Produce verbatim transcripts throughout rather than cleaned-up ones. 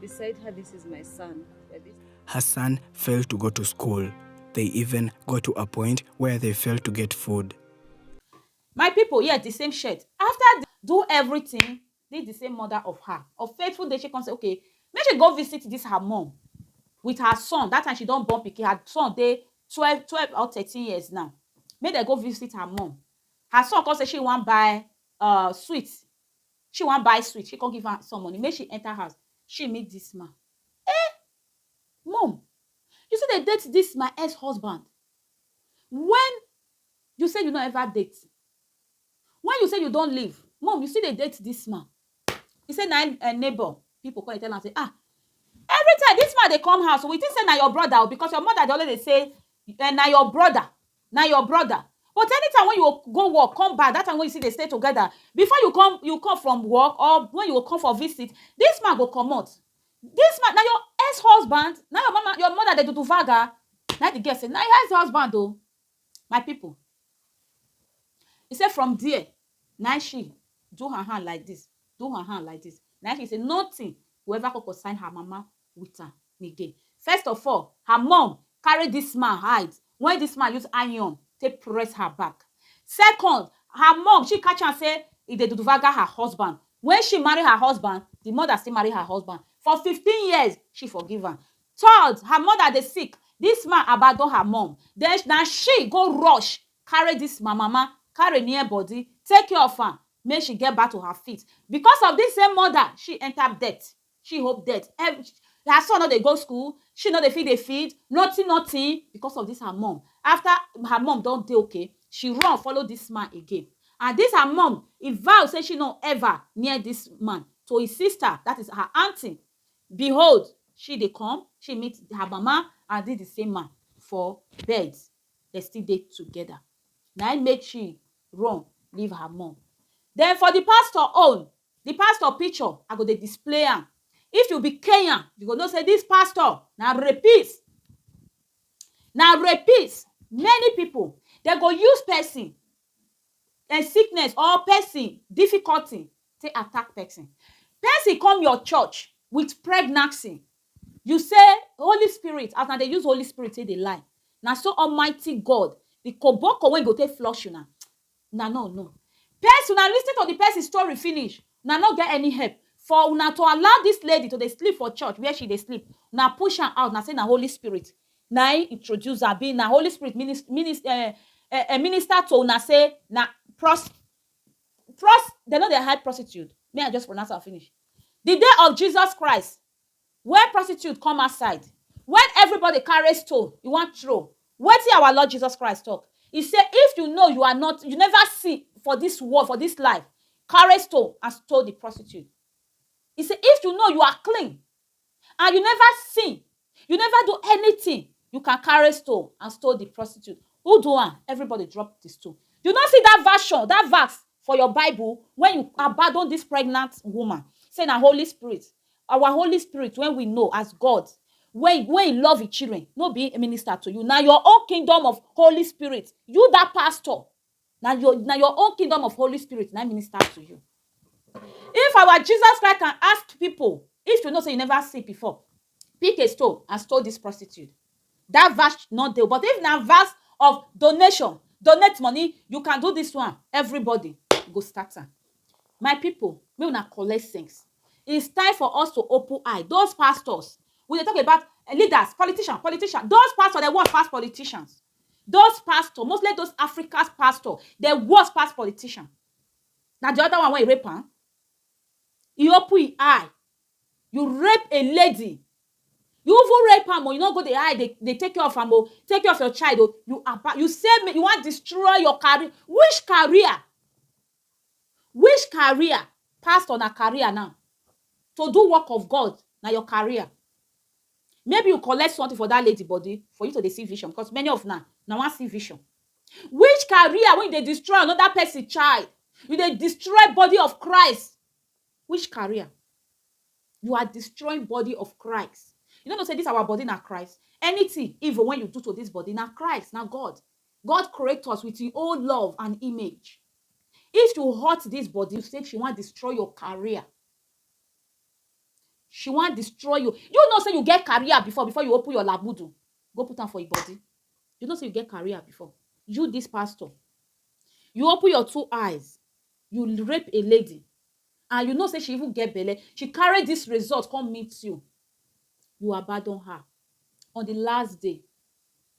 Beside her, this is my son. That is Her son failed to go to school. They even got to a point where they failed to get food. My people, yes, the same shirt. After th- do everything, this the same mother of her, of faithful day, she come say, okay, make she go visit this her mom with her son. That time she don born pikin, her son dey twelve, twelve or thirteen years now. Make dem go visit her mom. Her son come say she wan buy uh sweet. She wan buy sweet. She come give her some money. Make she enter house. She meet this man. Eh, mom, you see they date this my ex-husband. When you say you no ever date, when you say you don leave, mom, you still dey date this man. He say na him, eh, neighbor people come dey tell am say, ah, every time this man dey come house, we think say na your brother o, because your mother dey always dey say, eh, na your brother, na your brother. But anytime when you go work, come back, that time when you see they stay together, before you come, you come from work or when you go come for visit, this man go comot. This man na your ex-husband, na your mama, your mother dey do vaga. Na the girl say na your ex-husband o, my people. He say from there, na she do her hand like this, do her hand like this. Na she say nothing go ever come concern her mama with am again. First of all, her mom carry this man hide when this man use iron take press her back. Second, her mom, she catch am say e dey duduvaga her husband. When she marry her husband, the mother still marry her husband. For fifteen years, she forgive am. Third, her mother dey sick. This man abandon her mom. Then na she go rush carry this my mama, carry near body, take care of am, make she get back to her feet. Because of this same mother, she enter debt. She hope debt. Ev- her son no dey go school, she no dey feed, dey feed, nothing, nothing. Because of this her mom. After her mom don dey okay, she run follow this man again. And this her mom, he vow say she no ever near this man. To his sister, that is her auntie. Behold, she dey come, she meet her mama and this the same man for bed. They still dey together. Na im make she run leave her mom. Then for the pastor own, the pastor picture, I go dey display am. If you be Kenyan, you go know say this pastor na rapist. Na rapist. Many people, they go use person, a sickness or person difficulty take attack person. Person come your church with pregnancy. You say Holy Spirit, as na dey use Holy Spirit take dey lie. Na so Almighty God, the koboko wey go take flush una. Una no know. Person, una listen to the person story finish. Una no get any help. For una to allow this lady to dey sleep for church where she dey sleep, una push am out, una say na Holy Spirit na im introduce am, be na Holy Spirit minis minis eh, eh, eh, minister to una say na pros pros dem no dey hide prostitute. Make I just pronounce am finish. The day of Jesus Christ, when prostitute come outside, when everybody carry stone, you wan throw. Wetin our Lord Jesus Christ talk? He say, if you know you are not, you never see for this world, for this life, carry stone and stone the prostitute. He say, if you know you are clean and you never sin, you never do anything, you can carry stone and stone the prostitute. Who do am? Everybody drop the stone. You no see that version, that verse for your Bible when you abandon this pregnant woman. Say na Holy Spirit. Our Holy Spirit, when we know as God, when when he love his children, no be minister to you. Na your own kingdom of Holy Spirit. You that pastor, na your na your own kingdom of Holy Spirit na minister to you. If our Jesus Christ can ask people, if you know say you never see before, pick a stone and stone this prostitute. That verse not there. But if na verse of donation, donate money, you can do this one. Everybody go start am. My people, make una collect sense. It's time for us to open eye. Those pastors, we dey talk about eh, leaders, politicians, politicians. Those pastors, they worse pass politicians. Those pastors, mostly those Africa's pastors, they worse pass politicians. Na the other one wey rape am, you open him eye, you rape a lady, you even rape am o, you no go dey hide, dey dey take care of am o, take care of your child o, you aba you say make you wan destroy your career. Which career? Which career? Pastor na career now. To do work of God na your career. Maybe you collect something for that lady body for you to dey see vision, because many of una na wan see vision. Which career wey you dey destroy another person child? You dey destroy body of Christ. Which career? You are destroying body of Christ. You no know say this our body na Christ. Anything evil wey you do to this body na Christ, na God. God create us with him own love and image. If you hurt this body, you say she wan destroy your career. She wan destroy you. You know say you get career before, before you open your labudu. Go put am for your body. You know say you get career before. You, this pastor, you open your two eyes, you rape a lady, and you know say she even get belle. She carry this result come meet you. You abandon her. On the last day,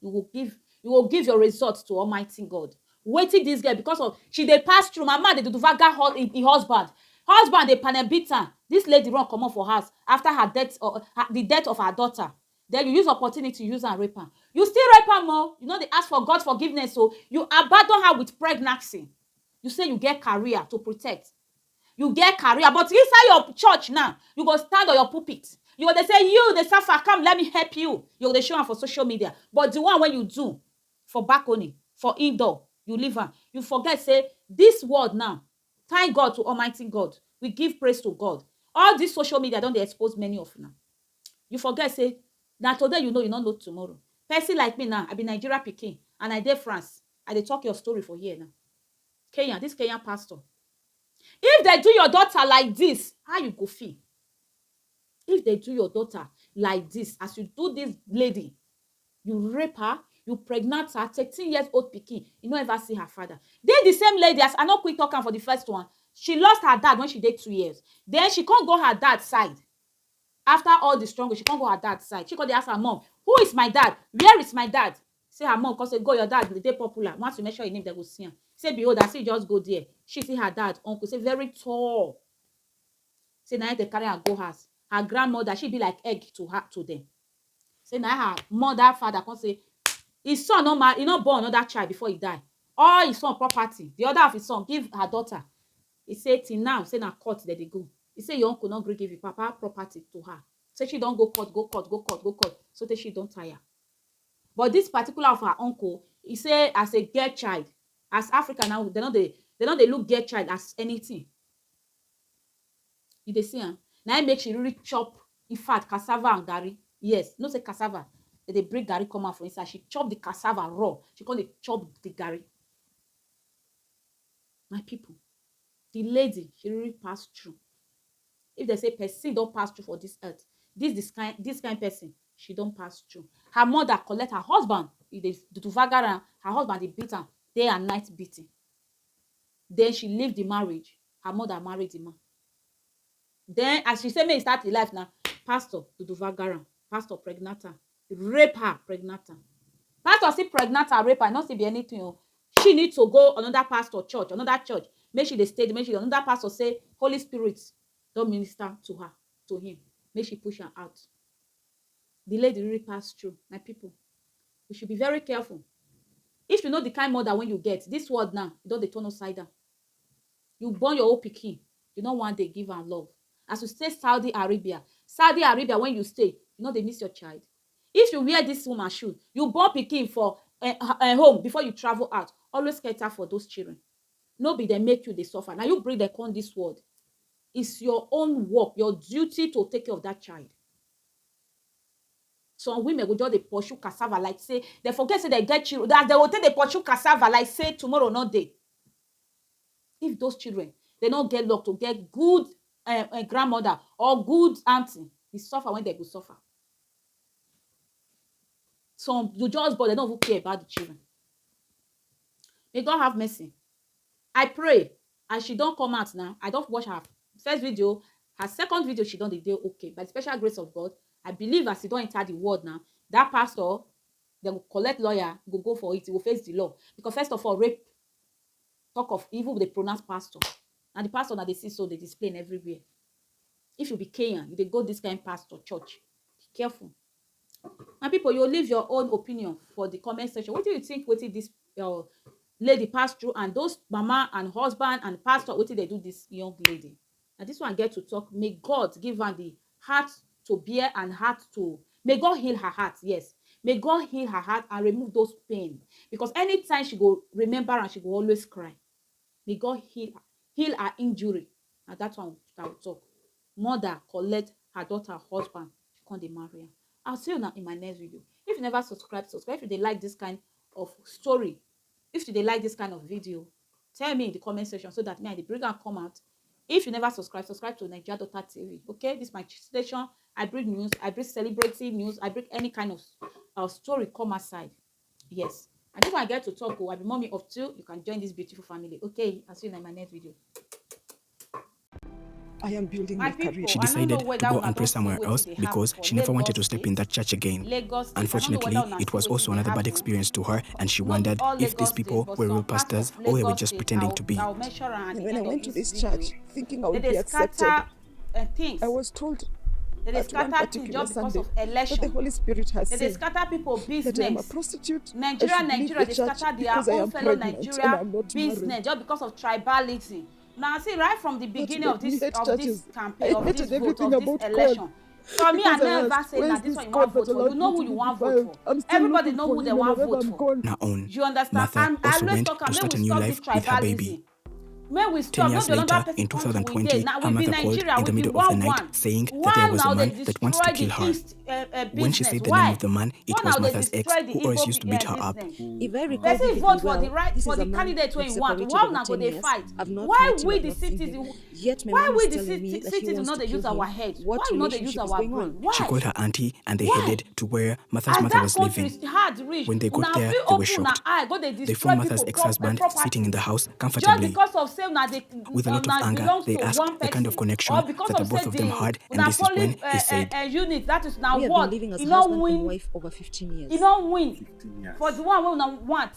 you go give, you go give your result to Almighty God. Wetin this girl, because of she dey pass through, my man dey do vaga her, him, him husband. Husband dey panel beat am. This lady run comot for house after her death, or her, the death of her daughter. Then you use opportunity, use am rape am. You still rape am o. You no dey ask for God forgiveness o. You abandon her with pregnancy. You say you get career to protect. You get career, but inside your church now, you go stand on your pulpit. You go dey say, "You dey suffer, come let me help you." You go dey show am for social media. But the one wey you do for balcony, for indoor, you leave am. You forget say this world now, thank God to Almighty God. We give praise to God. All this social media don dey expose many of una. You forget say na today you know, you no know tomorrow. Person like me now, I be Nigeria pikin and I dey France. I dey talk your story for here now. Kenya, this Kenyan pastor. If they do your daughter like this, how you go feel? If they do your daughter like this, as you do this lady, you rape her, you pregnant her, thirteen years old pikin, you no ever see her father. Dey the same lady, as I no quick talk am for the first one, she lost her dad when she dey two years. Then she come go her dad side. After all the struggle, she come go her dad side. She come dey ask her mom, "Who is my dad? Where is my dad?" Say her mom come say, "Go, your dad dey popular. Once you mention him name, they go see am." Say, "Behold, I see, just go there." She see her dad, uncle, say very tall. Say na him dey carry am go house. Her grandmother, she be like egg to her, to them. Say na her mother, father come say, his son no marry, he no born another child before he die. All his son property, the other of his son give her daughter. He say till now, say na court dem dey go. He say your uncle no gree give him papa property to her. Say she don go court, go court, go court, go court. So tey she don tire. But this particular of her uncle, he say as a girl child, as Africa now, they no dey, they no dey look girl child as anything. You dey see am? Na im make she really chop. In fact, cassava and garri. Yes, you know say cassava, they dey bring garri come out for inside. She chop the cassava raw. She come dey chop the garri. My people, the lady, she really pass through. If they say person don pass through for this earth, this, this kind, this kind person, she don pass through. Her mother collect her husband, e dey do vaga am, her husband dey beat am, day and night beating. Then she leave the marriage. Her mother marry the man. Then as she say make e start the life now, pastor do do vaga am, pastor pregnant am, rape her, pregnant am. Pastor still pregnant her, rape her, e no still be anything o. She need to go another pastor church, another church. Make she dey stay, make she, another pastor say Holy Spirit don minister to her, to him. Make she push am out. The lady really pass through, my people. We should be very careful. If you know the kind mother when you get, this world now, e don dey turn upside down. You born your own pikin, you no wan dey give am love. As you stay Saudi Arabia, Saudi Arabia, when you stay, you no dey miss your child. If you wear this woman shoe, you born pikin for, eh, eh, home before you travel out, always cater for those children. No be dem make you dey suffer. Na you bring dem come this world. It's your own work, your duty to take care of that child. Some women go just dey pursue cassava like say, they forget say they get children. As they go take dey pursue cassava like say tomorrow no dey. If those children, they no get luck to get good, eh, eh, grandmother or good auntie, the suffer when they go suffer. Some you just born, they don't even care about the children. May God have mercy. I pray as she don come out now, I don watch her first video, her second video, she don dey dey okay. By the special grace of God, I believe as e don enter the world now, that pastor, dem go collect lawyer, go go for it, e go face the law. Because first of all, rape, talk of even the pronounced pastor. And the pastor na dey see so dey display everywhere. If you be Kenyan, you dey go this kind pastor church, be careful. My people, you leave your own opinion for the comment section. What do you think? What did this, uh, lady pass through, and those mama and husband and pastor, what did they do this young lady? And this one get to talk. May God give her the heart to bear and heart to, may God heal her heart. Yes, may God heal her heart and remove those pain, because anytime she go remember and she go always cry. May God heal her, heal her injury. Na that one I will talk. Mother collect her daughter husband, she come dey marry am. I'll see you now in my next video. If you never subscribe, subscribe. If you dey like this kind of story, if you dey like this kind of video, tell me in the comment section so that me I dey bring am come out. If you never subscribe, subscribe to Nigeria Daughter T V. Okay, this is my station. I bring news, I bring celebrity news, I bring any kind of uh, story come outside. Yes. And if I get to talk, oh, I be mommy of two. You can join this beautiful family. Okay, I'll see you in my next video. I am building My my career. people, She I don't know decided to whether go una and pray don see somewhere wetin else dey because happen she for never wanted Lagos to step in State. that church again. Lagos State. I don't know Unfortunately, whether una it see was wetin also dey another bad happen. Experience to her, and she No be wondered all if these Lagos State, people but were some real parts pastors of or were Lagos just State. pretending I'll, to be. I'll mention am at And the when I end of went to this this video. Church thinking I They would dey be accepted, scatter uh, things. I was told They dey at one scatter things particular just because Sunday of that the election. Holy Spirit has They dey said scatter people that I am a business. Prostitute. I Nigeria, should leave Nigeria, the they church scatter their because I own am fellow pregnant and Nigeria I'm not married. Business just because of tribalism. Now, see, right from the Not beginning that of we this hate of this churches. campaign, I of this hated vote, everything of this about election, God. for me, I Because I never asked, say "Where na is this this one you God want that vote for. You allowed know me who to you be want vote defiled? for. I'm still Everybody looking know for who they him and want wherever vote I'm for. gone." Now on, You understand? Martha And I also always went talk, to and start a when we new stop life this with her tribalism, baby. May we Ten stop. years No be later, another person in country we dey. two thousand twenty, Now her we be mother called Nigeria, in we the be middle of the one night one. saying that Why there was a now they man that wants to destroy kill the her. East uh, uh, When she business? said the Why? name of the man, it Why was now they Martha's ex, destroy the who always Igbo used to beat B B N her up. business? If I Person recorded vote it for the well, right this for is the a man candidate wey we've you want. separated Why over una go ten dey years. Fight? I've not Why met him, we I've the not seen him. citizens? Yet my Why mom we is the telling me citi- that he citizens wants no to dey use kill our him. head? What Why we no dey relationship use is our going brain? on? Why? She called her auntie and they Why? Headed to where Martha's As mother that was country living. Is hard reach, When they got una there, fit they were open una shocked. Eye go dey They destroy found Martha's people pro- ex-husband property sitting in the house just comfortably. Because of say una dey With a una lot of una anger, belong they to asked one the kind of person, connection or because that the of say both of them the had, and una this is when polling he uh, said, uh, uh, unit, that is na We have been word, living as e no husband and win, wife over fifteen years. e no win for the one wey una want.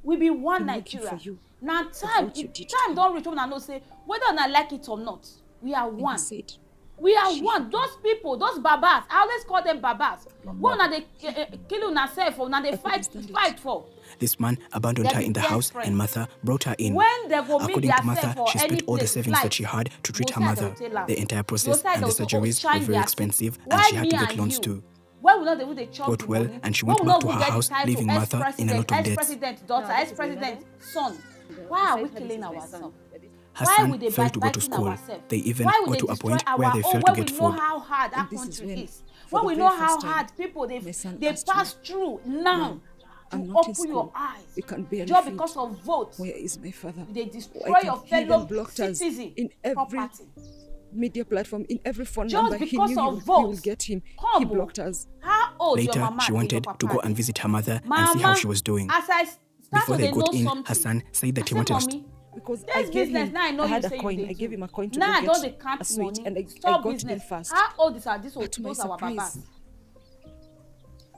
We be one I'm looking for Nigeria. You. Na Of time, what you it- did time to don reach when una know say whether una like it or not, we are And he one. Said, We are "She one. Those people, those babas, I always call them babas. When una dey uh, uh, kill una self, una dey I couldn't fight stand it. Fight for. This man abandoned They her be in the best house and friends. Martha brought her in. When they go meet According to theirself Martha, for she spent any all the place, savings that flight, she had to treat no her side mother. They will tell am. The entire No process side and the they will say, "Oh, surgeries shine were very their expensive, seat." And Why she had me to get and loans you? Too. Why we not even dey chop Got the well, money? And she Why went we back not to even her get house, the title leaving Martha in a lot of debt. Ex-president, ex-president son. Why are we killing ourselves? Her Why son we dey failed to go to backbiting school. Ourselves? They even Why we got dey to a destroy point our where they own failed when to we get know food. How hard that And this is country when, is? for When we the very know first how time, hard people they my son they asked me, pass through now "Mom, to I'm not in open your school. Eyes. We can barely Just feed. Because of votes, Where is my father? They Why destroy can't your he even fellow blocked us citizen in every property. Media platform, in every phone Just number he because knew of he, he votes. Would get him. Come He on. Blocked us. How old your Later, mama she and wanted your to go papa and is? Visit her mother Mama, and see how she was doing. As I start Before to they dey know got in, Something, her son said that he I wanted say, to st- "Mommy, Because this I gave business him, now I know I you had a say you coin. dey I gave do. Him a coin to Now I go don get dey count a sweet money. And I, I Stop got business. Him fast. How old is her? This old To my those our surprise, babas.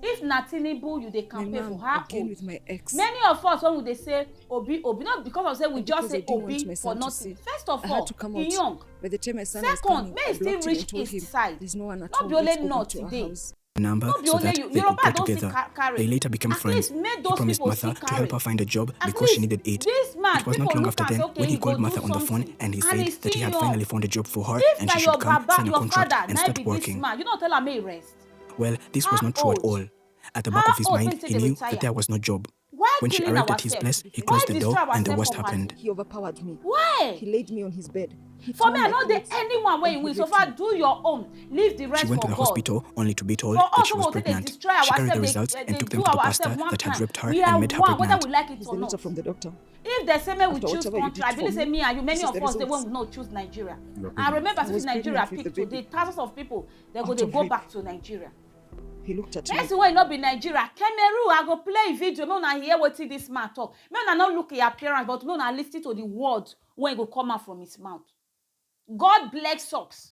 If na Tinubu you dey My campaign mom, for, how again old? With my ex. Many of us when we dey say Obi Obi, not because of say we And just because say I didn't Obi want my for son to nothing. see, First of I had all, to come he out. Young. By the time my son was Second, coming, may I he still blocked him reach and told his him, side. "There's no one at Not home. be only Let's go back not to our today. House." Number No be so only that you. They could Yoruba grow don still together. Ca- carry. They later became At friends. Least make He those promised people still Martha to carry. Help her find a job At because she least Needed it. This man, It was not people Long Look After and say, then "Okay, when he he go called do Martha on the phone Something," and he and said he's that he still had finally Young. Found a job for her If and na she your should come baba, sign a your contract father, and na start be Working. This man, you no tell am make he rest. Well, this was How not true at old? All. At the back How of his old Mind, When say he they knew retire? That there was no job. Why When she killing arrived at his Ourselves? Place, he Why closed the door destroy and the ourselves worst Property? Happened. He overpowered me. Why? He laid me on his bed. He For me, I tore my know the clothes anyone where you and win. he So raped far, me. Do your own. Leave the rest She went for to the God. Hospital only to be told For that us, she some was of them dey Pregnant. Destroy She carried the ourselves. Results They, and they took them do to the Ourselves pastor one that had time. Raped her We are and made her one. Whether Pregnant. We like it She's or a little not. from the doctor. If they say, "May we After choose whatever you country," did I believe for say me, me and you, many this is of the us, they results. Won't not choose Nigeria. You're And remember, I was since Nigeria pregnant with Picked the today, baby. Thousands of people, they go Out they of go rape. Back to Nigeria. He looked at me. Person wey no be Nigeria, Cameroon, I go play video. Make una hear wetin this man talk. Make una no look his appearance, but make una listen to the word wey go come out from his mouth. God bless us.